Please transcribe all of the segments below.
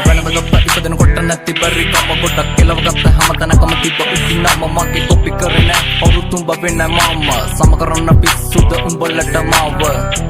වැළඳගත්ත ඉපදෙනකොට නැති බැරි කම ගොඩක් කෙලවගත්ත හැම තැනකම තිබ්බ උඩින් නම මගේ කොපි කරේ නෑ කවුරුත් උඹ වෙන්නේ මාම සම කරන්න පිස්සුද උඹලට මාව.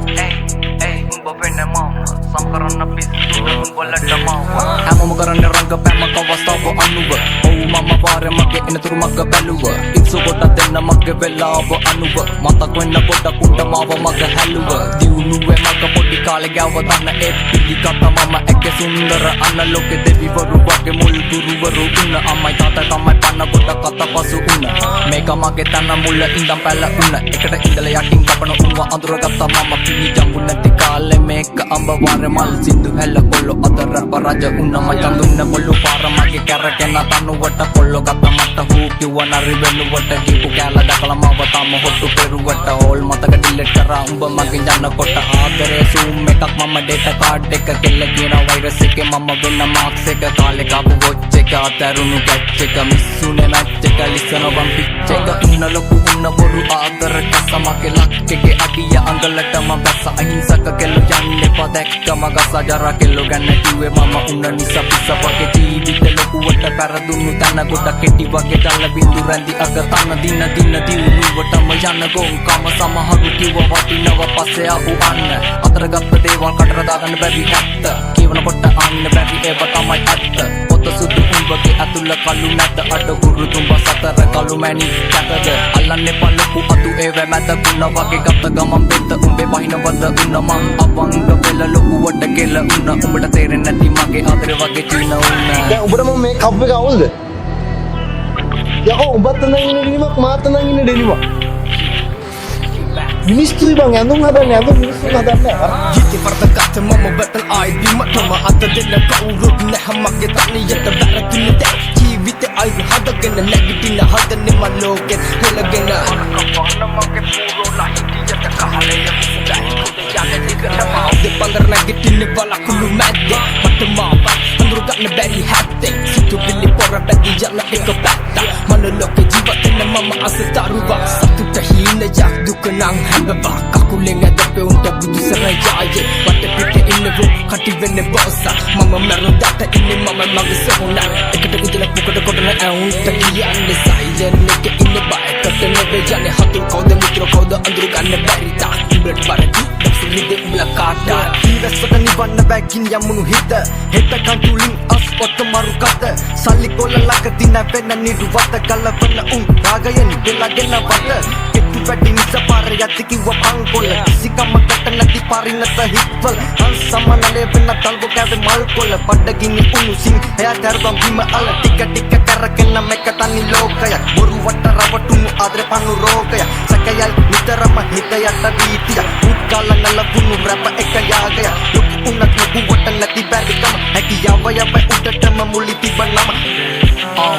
ඒයි ඒයි, උඹ වෙන්නේ මාම සම කරන්න පිස්සුද උඹලට මාව. හැමෝම කරන්නේ රංගපෑමක් අවස්ථාව අනුව. ඔව්, මම වාරේ මගේ එනතුරු මග බැලුව. ඉන්සු ගොඩක් දෙන්න මගේ වෙලාව අනුව. මතක් වෙන්න ගොඩක් උන්ට මාව මග හැලුව. දියුණුවේ මග පොඩි කාලේ ගැව දන්න ඒත් පිළිගත්ත මම එක්ක සුන්දර අන්න. ලෝකෙ දෙවිවරු වගේ මුල් ගුරුවරු උන්න අම්මයි තාත්තයි තමයි පන්න ගොඩක් අතපසු උන්න. මේක මගේ තන මුල ඉඳන් පැල උන්න. එකට ඉඳලා යටින් කපන උන්ව අඳුරගත්තා මම. පිණි ජම්බු නැති කාලේ මේක අඹ වාරේ මල් සින්දු හැල්ල කොල්ලෝ අතර රජ උන්න. මචං දුන්න පොළු පාර මගේ කැරකෙන තනුවට කොල්ලෝ ගත්ත මට හූ කිව්ව නරි වෙනුවට. ගිපු කෑල්ල දැකලා මාව තාම හොට්ටු පෙරුවට. ඕල් මතක ඩිලීට් කරා උඹ මගෙන් යනකොට. ආදරේ සූම් එකක් මම ඩේටා කාඩ් එක කෙල්ල කියන වෛරස් එකේ මම වෙන මාක්ස් එක. කාලේ කාපු වොච් එක අතරුණු කැච් එක මිස් උනේ මැච් එක. ලිසන බම් පිච් එක උන්න ලොකු උන්න බොරු ආදර කස මගේ ලක් එකේ අඩිය අඟලටම බැස්ස. අහිංසක කෙල්ලෝ යන්න එපා දැක්කම ගස. ජරා කෙල්ලෝ ගැන කිව්වේ මම උන්න නිසා පිස්ස වගේ. ජීවිත ලොකුවට පෙරදුණු තැන ගොඩක් කෙටි වගේ ජල බින්දු රැඳි අග තන. දින දින දියුණුවටම යන ගොංකම සමහරු කිව්ව වටිනව පස්සේ ආපු අන්න. අතර ගත්ත දේවල් කටට දාගන්න බැරි ඇත්ත. කියවනකොට අන්න බැරි ඒවා තමයි ඇත්ත. පොත සුදු උඹගේ ඇතුළ කළු නැත. අඩ ගුරු තුඹ සතර කළු මැණික් කැතද. අල්ලන්න එපා ලොකු අතු ඒව මැද. ගුණ වගේ ගත්ත ගමන් බෙත උඹේ වහිනවද උන. මං අවංග වෙල ලොකුවට කෙල උන. උඹට තේරෙන්නේ නැති මගේ ආදරේ වගේ චීන උන. දැන් උඹට මම මේ කප් එක අවුල්ද? යකෝ, උඹත් අඳන් ඉන්න ඩෙනිමක් මාත් අඳන් ඉන්න ඩෙනිමක්. මිනිස්ත්‍රි බං ඇඳුම් හදන්නේ, ඇඳුම් මිනිස්සුන් හදන්නේ නෑ. ජීවිතේ වරදගත්ත මම වැටෙන ආයෙ බිමටම අත දෙන්න කවුරුත් නැහැ මගේ තනියට. වැරදුන දේ ජීවිතේ අයිරු හදගෙන නැගිටින හදන්නේ මම ලෝකෙත් හෙලගෙන. කපන්න මගේ පූරෝලා හිටියට කාලය විසඳයි කුඩ යන දිගටම. උදේ 12 නැගිටින්න වලකුළු මැද්දේ මට මාව අඳුර ගන්න බැරි හැත්තේ. සිතුවිලි පොර පැදි යන එක පැත්ත. මන ලෝකේ ජීවත් වෙන මම අසතරුවා. සතුට හීනයක්, දුක නම් හැබවා. කකුලෙන් ඇදපෙ උන්ට බුදු සරණ යායේ. වට පිට ඉන්නවෝ කටි වෙන්නේ බෝසා. මම මැරුණාට ඉන්නේ මම මගේ සොහොන. එකට ඉඳලා පුකට කොටන ඇවුන්ට කියන්නේ සයිලන් එකේ ඉන්න බයකට නෙවෙයි යන්නේ. හතුරු කවුද, මිත්‍ර කවුද අඳුර ගන්න බැරි තා. උඹලට වරදි දක්ෂ උඹලා කාටා. හිවැස්සට නිවන්න බෑ ගිනි යමුණු හිත. හෙට කඳුලින් අස් ඔත මරු කත. සල්ලි කොල්ල ළඟ දින වෙන නිරුවත. ගලවන උන් රාගයෙන් වෙලාගෙන වත. කෙටු වැඩි නිසා පාර යති කිව්ව පංකොල්ල. කිසි කමකට නැති පරිණත හිත්වල හං සමනලේ වෙන තල්වෝ කැවේ මල් කොල්ල. බඩගිනි උණු සිං එයා දරුවන් බිම අල. ටික ටික කරගෙන මේක තනි ලෝකයක්. බොරුවට රවටුණු ආදරේ පණු රෝගය. සැකයයි නිතරම හිත යට භීතිය. උත්කාල නලවුණු රැප එක යාගය. ලොකු උනත් ලොකුවට නැති බැරිකම. හැකියාව යව උඩටම මුලි තිබ නම.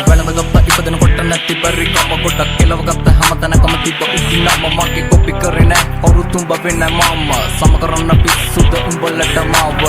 වැළඳගත්ත ඉපදෙනකොට නැති බැරි කම ගොඩක් කෙලවගත්ත හැම තැනකම තිබ්බ උඩින් නම මගේ කොපි කරේ නෑ කවුරුත් උඹ වෙන්නේ මාම සම කරන්න පිස්සුද උඹලට මාව.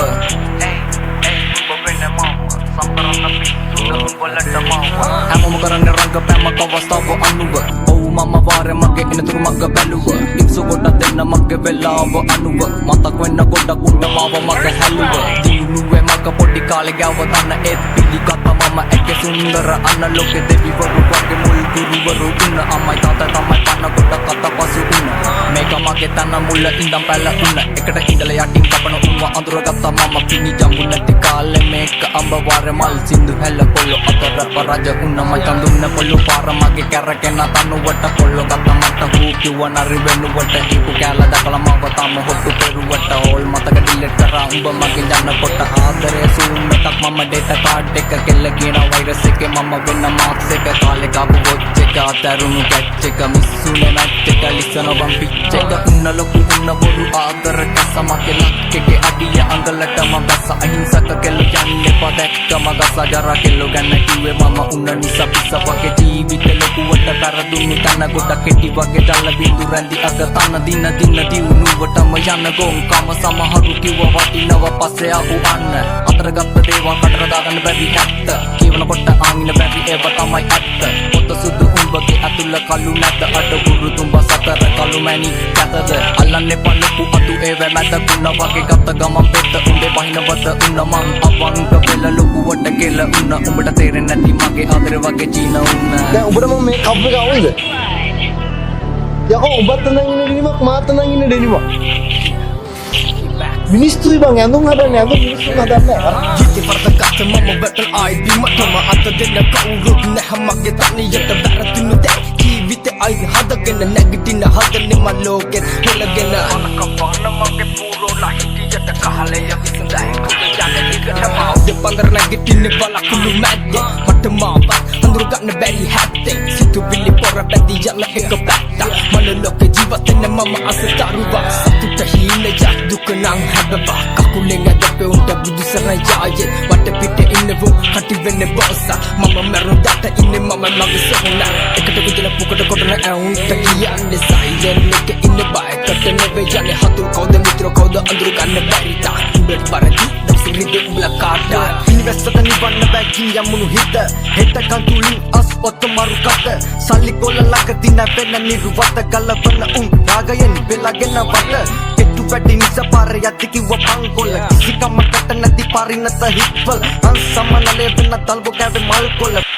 ඒයි ඒයි, උඹ වෙන්නේ මාම සම කරන්න පිස්සුද උඹලට මාව. හැමෝම කරන්නේ රංගපෑමක් අවස්ථාව අනුව. ඔව්, මම වාරේ මගේ එනතුරු මග බැලුව. ඉන්සු ගොඩක් දෙන්න මගේ වෙලාව අනුව. මතක් වෙන්න ගොඩක් උන්ට මාව මග හැලුව. දියුණුවේ මග පොඩි කාලේ ගැව දන්න ඒත් පිළිගත්ත මම එක්ක සුන්දර අන්න. ලෝකෙ දෙවිවරු වගේ මුල් ගුරුවරු උන්න අම්මයි තාත්තයි තමයි පන්න ගොඩක් අතපසු උන්න. මේක මගේ තන මුල ඉඳන් පැල උන්න. එකට ඉඳලා යටින් කපන උන්ව අඳුරගත්තා මම. පිණි ජම්බු නැති කාලේ මේක අඹ වාරේ මල් සින්දු හැල්ල කොල්ලෝ අතර රජ උන්න. මචං දුන්න පොළු පාර මගේ කැරකෙන තනුවට කොල්ලෝ ගත්ත මට හූ කිව්ව නරි වෙනුවට. ගිපු කෑල්ල දැකලා මාව තාම හොට්ටු පෙරුවට. ඕල් මතක ඩිලීට් කරා උඹ මගෙන් යනකොට. ආදරේ සූම් එකක් මම ඩේටා කාඩ් එක කෙල්ල කියන වෛරස් එකේ මම වෙන මාක්ස් එක. කාලේ කාපු වොච් එක අතරුණු කැච් එක මිස් උනේ මැච් එක. ලිසන බම් පිච් එක උන්න ලොකු උන්න බොරු ආදර කස මගේ ලක් එකේ අඩිය අඟලටම බැස්ස. අහිංසක කෙල්ලෝ යන්න එපා දැක්කම ගස. ජරා කෙල්ලෝ ගැන කිව්වේ මම උන්න නිසා පිස්ස වගේ. ජීවිත ලොකුවට පෙරදුණු තැන ගොඩක් කෙටි වගේ ජල බින්දු රැඳි අග තන. දින දින දියුණුවටම යන ගොංකම සමහරු කිව්ව වටිනව පස්සේ ආපු අන්න. අතර ගත්ත දේවල් කටට දාගන්න බැරි ඇත්ත. කියවනකොට ආංගින බැරි ඒවා තමයි ඇත්ත. පොත සුදු. උඹගේ අතුල කළු නැත අඩ ගුරු තුඹ සතර කළු මැණි කැතද අල්ලන්න එපා ලොකු අතු ඒවැ මැද කුණ වගේ ගත ගමන් පෙත උඹේ වහිනවද උන්න මං අවංක වෙල ලොකුවට කෙල උන්න උඹට තේරෙන්නේ නැති මගේ ආදරේ වගේ චීන උන්න. දැන් උඹට මම මේ කප් එක අවුල්ද? යකෝ උඹත් ඇඳන් ඉන්න ඩෙනිමක් මාත් ඇඳන් ඉන්න ඩෙනිමක්. මිනිස්සුයි බං ඇඳුම් හදන්නේ, ඇඳුම් මිනිස්සුන් හදන්නේ නැහැ. ජීවිතේ වරදගත්ත මම වැටල් ආයි බිමටම අත දෙන්න කවුරුත් නැහැ මගේ තනියට. වැරදුණු දේ ජීවිතේ ආයි හදගෙන නැගිටින හදන්නේ මම ලෝකෙත් හෙලගෙන කපාන මගේ පූරෝලා හිටියට කාලය විසඳයි කුඩ යන දිගටම. දෙපන්දර නැගිටින්න බලාකුළු මැද්දේ මට මාවත් අඳුර ගන්න බැරි හැත්තේ. සිතුවිලි පොර බැඳී යන එක පැත්තක්. මන ලෝකේ ජීවත් වෙන්න මම අසතරුවා. සතුට හීනයක්, දුක නම් හැබවා. කකුලෙන් ඇදපෙ උන්ට බුදු සරණ යායේ. වට පිට ඉන්නවු කටි වෙන්නේ බොසා. මම මැරුණාට ඉන්නේ මම මගේ සොහොන. එකට කුජල පුකට කොටන ඇවුන්ට කියන්නේ සයිලන් එක ඉන්න බයකට නෙවෙයි යන්නේ. හතුරු කවුද, මිත්‍ර කවුද අඳුර ගන්න බැරි තා. උඹට පරදි දවසේ රිදෙ උඹලා කාටා. පිනිවැස්සට නිවන්න බෑ ගිනි යමුණු හිත. හෙට කඳුලින් අස් ඔත මරු කත. සල්ලි කොල්ල ළඟ දින වෙන නිරුවත. ගලවන උන් රාගයෙන් වෙලාගෙන වත. කෙට්ටු වැඩි නිසා පාර යද්දි කිව්ව පංකොල්ල. කිසි කමකට නැති පරිණත හිත්වල අන් සමනලය වෙන තල්බෝ කෑවේ මල් කොල්ල.